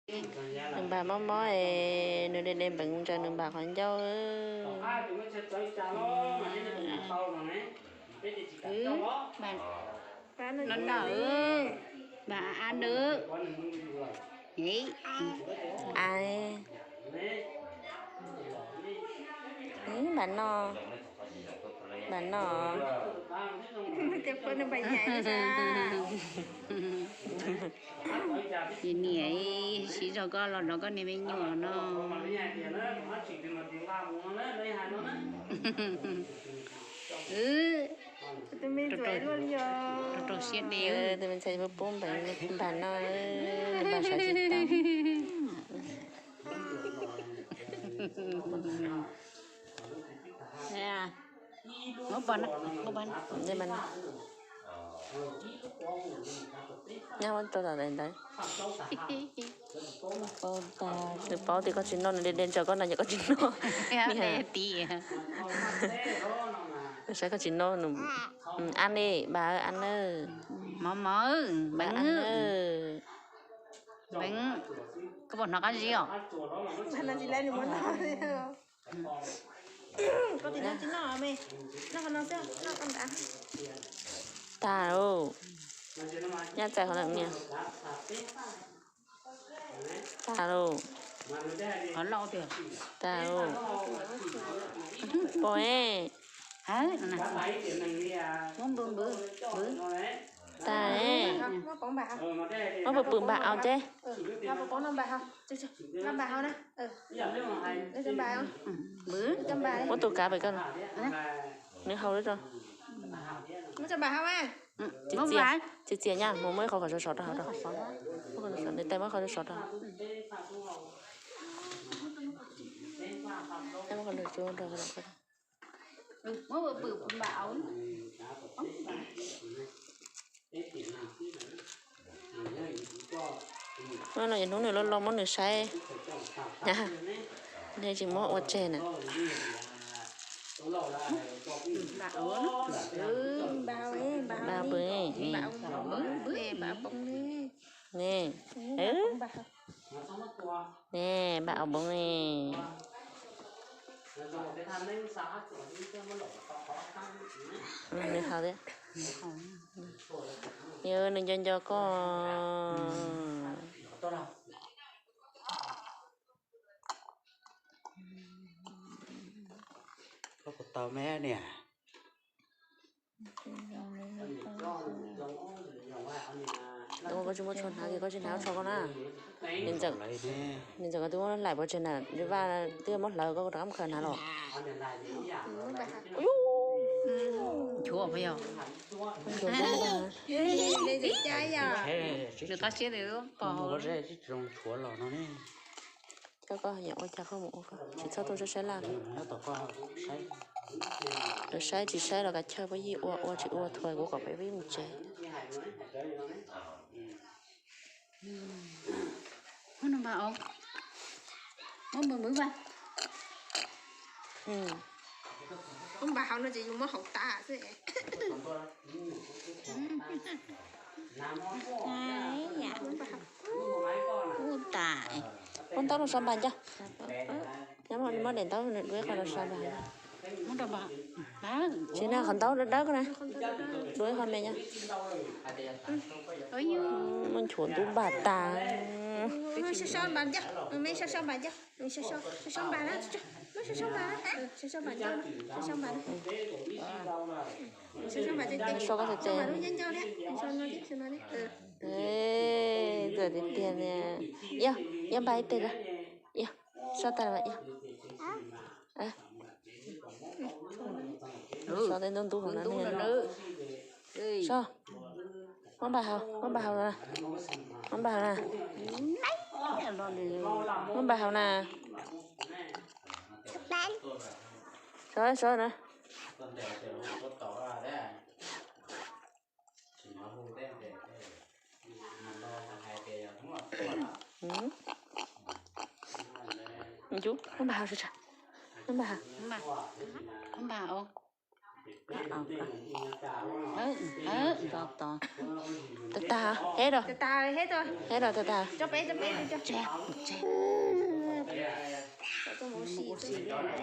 Nws npam mob mob es nws de de npeev ntsaws nws npam qhov ncauj. No no, npam a nws. Npam no, npam no. Ces niam siv zog koj los nrog koj niag me nyuam no. Rau siab de. Tus me ntxhais pub pub npam no, npam sawv tsis tau. Nyob rau tom ntawd. Nws paub tias koj tsis noj, nws de de ntsaws koj na, koj tsis noj. Nws saib koj tsis noj, nws, a ne, ba a na. Mov mov, npeev, npeev, koj puas hnov qab zib os? Tag lauj, nyaj txais qhov ntawm niag. Tag lauj. Tag lauj. Pom e. Tag e. Muab pw pw npam aus ces. Muab tus kav pem koj, nws haus li rau. Txias txias nyaj, mus muab ib qho kom sov sov rau hauv rau. Nws tais muab qhov sov sov rau. No ces hnub nws loj loj muab nws saib, nws tsis muab ua tseg na. Npam pw ne. Ne, npam aus npoov ne. Nws haus thiab. Yog nws nco nco koj. Koj puas tau me niam? Koj tsis muab tsho hnav ces koj tsis hnav tsho koj na. Niam ntxawm, niam ntxawm koj twb muab laim pov tseg na, vaj twb muab hlawv koj rov qab mus khaws hnav los. Nchuav, nchuav los no ne. Coj koj nyam ua cas koj mus ua koj, tsis txhob tuaj saib saib laj. Lawv saib tsis saib los kav chawj, peb yig ua, ua tsis ua thuam kuv kom peb mus tsev. Muab npam os, muab npam, muab npam hauv no ces yus muab hauv tas xwb. Ua tas, muab ntaub los so npam nco. Nyob muab daim ntaub nws dua ib qho los so npam. Tsis na, qhov ntaub dawb dawb ko na, dua ib qho me nco. Muab nchuav ntub npam tas. So koj tes tes. Txawm tiag tiag ne. Yog, yog npam ib teg, yog, so tas mas yog. So tej ntub ntub hauv no. So, muab npam hauv, muab npam hauv na. Muab npam hauv na. Muab npam hauv na. So, so na. Ncu, muab npam hauv, muab npam hauv, muab npam hauv. Tag tag, tag tag, tag tag, tag tag, tag tag.